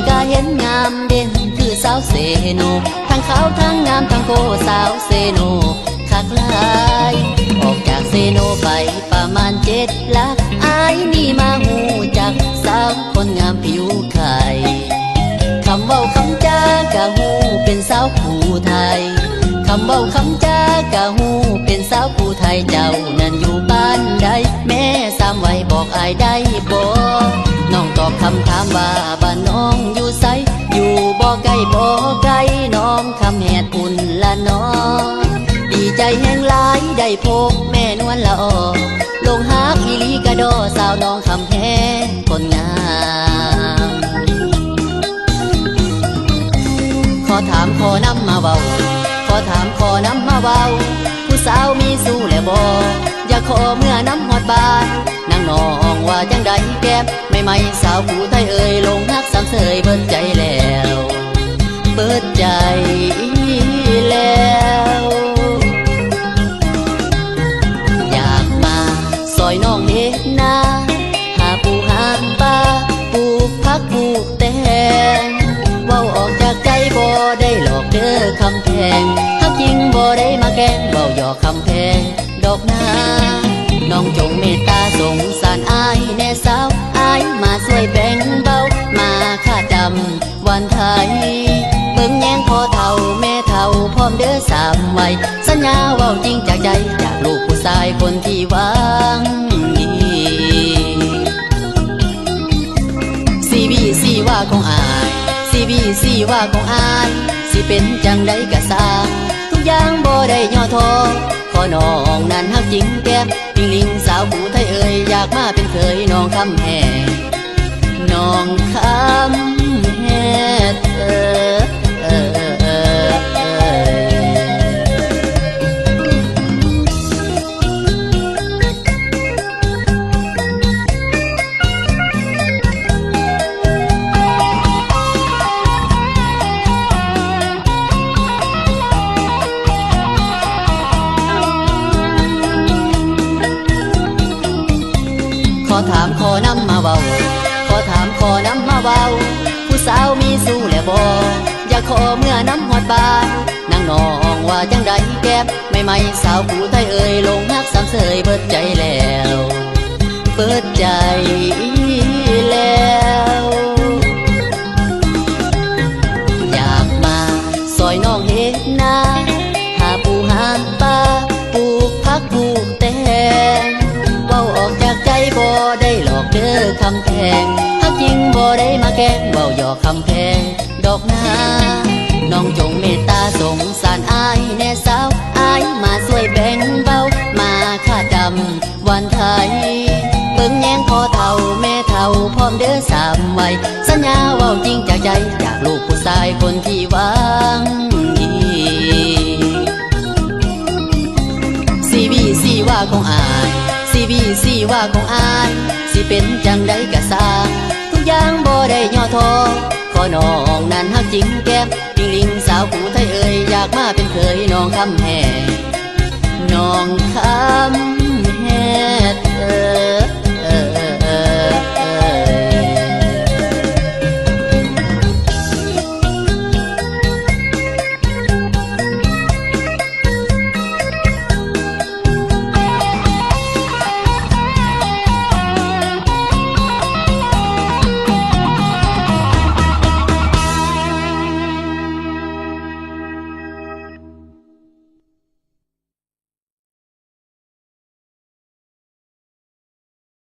ກະເຫັນງາມເດັ່ນຄືສາວເຊໂນ ທັງຂາວທັງງາມທັງໂກສາວເຊໂນຄັກຫຼາຍ. ອອກຈາກເຊໂນໄປປະມານເຈັດຫຼັກ ອ້າຍນີ້ມາຮູ້ຈັກສາວຄົນງາມຜິວໄຂ່. ຄຳເວົ້າຄຳຈາກະຮູ້ເປັນສາວຜູ້ໄທ ຄຳເວົ້າຄຳຈາກະຮູ້ເປັນສາວຜູ້ໄທ. ເຈົ້ານັ້ນຢູ່ບ້ານໃດ ແມ່ສາມໄວບອກອ້າຍໄດ້ບໍ່? ນ້ອງຕອບຄຳຖາມວ່າ ບ້ານນ້ອງຢູ່ໃສ? ຢູ່ບໍ່ໄກບໍ່ໄກ ໜອງຄຳແຮດພຸ້ນລະເນາະ. ດີໃຈແຮງຫຼາຍໄດ້ພົບແມ່ນວນລະອອ ຫຼົງຮັກອີ່ຫຼີກະດໍ ສາວໜອງຄຳແຮງຄົນງາມ. ຂໍຖາມຂໍນຳມາເວົ້າ ຂໍຖາມຂໍນຳມາເວົ້າ ຜູ້ສາວມີຊູ້ແລ້ວບໍ່? ຢາກຂໍເມືອນຳຮອດບ້ານ ນາງນ້ອງວ່າຈັ່ງໃດແກ້ມໃໝ່ໆ ສາວຜູ້ໄທເອີຍ ຫຼົງຮັກສາມເຊີຍເບິດໃຈແລ້ວ ເບິດໃຈແລ້ວ. ຢາກມາຊ່ອຍນ້ອງເຮັດນາ ຫາປູຫາປາ ປູກຜັກປູກແຕງ ເວົ້າອອກຈາກໃຈບໍ່ໄດ້ຫຼອກເດີຄຳແພງ ຮັກຈິງບໍ່ໄດ້ມາແກ້ງ ເວົ້າຢອກຄຳແພງດອກນາ. ນ້ອງຈົ່ງເມດຕາສົງສານອ້າຍແດ່ສາວ ອ້າຍມາຊ່ວຍແບ່ງເບົາ ມາຄາດດຳ ວັນໄທ ເບິ່ງແຍງພໍ່ເຖົ້າແມ່ເຖົ້າພ້ອມເດີສາມໄວ ສັນຍາເວົ້າຈິງຈາກໃຈ ຈາກລູກຜູ້ຊາຍຄົນທີ່ຫວັງດີ. ຊີວິດຊີວາຂອງອ້າຍ ຊີວິດຊີວາຂອງອ້າຍ ຊິເປັນຈັ່ງໃດກະຊ່າງ ທຸກຢ່າງບໍ່ໄດ້ຫຍໍ້ທໍ້ ຂໍນ້ອງນັ້ນຮັກຈິງແກ້ມ ຕິ່ງລິງສາວຜູ້ໄທເອີຍ ຢາກມາເປັນເຂີຍນ້ອງຄຳແຮງ ນ້ອງຄຳແຮດເອີຍ. ຂໍຖາມຂໍນຳມາເວົ້າ ຂໍຖາມຂໍນຳມາເວົ້າ ຜູ້ສາວມີຊູ້ແລ້ວບໍ່? ຢາກຂໍເມືອນຳຮອດບ້ານ ນາງນ້ອງວ່າຈັ່ງໃດແກ້ມໃໝ່ໆ ສາວຜູ້ໄທເອີຍ ຫຼົງຮັກສາມເຊີຍເບິດໃຈແລ້ວ ເປີດໃຈແລ້ວ. ຢາກມາຊ່ອຍນ້ອງເຮັດນາ ຫາປູຫາປາ ປູກຜັກປູກແຕງ ເວົ້າອອກຈາກໃຈບໍ່ໄດ້ຫຼອກເດີຄຳແພງ ຮັກຈິງບໍ່ໄດ້ມາແກ້ງ ເວົ້າຢອກຄຳແພງ ດອກນາ ນ້ອງຈົ່ງເມດຕາສົງສານອ້າຍແດ່ສາວ ອ້າຍມາຊ່ວຍແບ່ງເບົາ ມາຄາດດຳວັນໄທ ເບິ່ງແຍງພໍ່ເຖົ້າແມ່ເຖົ້າພ້ອມເດີສາມໄວ ສັນຍາເວົ້າຈິງຈາກໃຈ ຈາກລູກຜູ້ຊາຍຄົນທີ່ຫວັງດີ. ຊີວິດຊີວາຂອງອ້າຍ ຊີວິດຊີວາຂອງອ້າຍ ຊິເປັນຈັ່ງໃດກະຊ່າງ ທຸກຢ່າງບໍ່ໄດ້ຫຍໍ້ທໍ້ ຂໍນ້ອງນັ້ນຮັກຈິງແກ້ມ ຕິ່ງລິງສາວຜູ້ໄທເອີຍ ຢາກມາເປັນເຂີຍນ້ອງຄຳແຮງ ນ້ອງຄຳ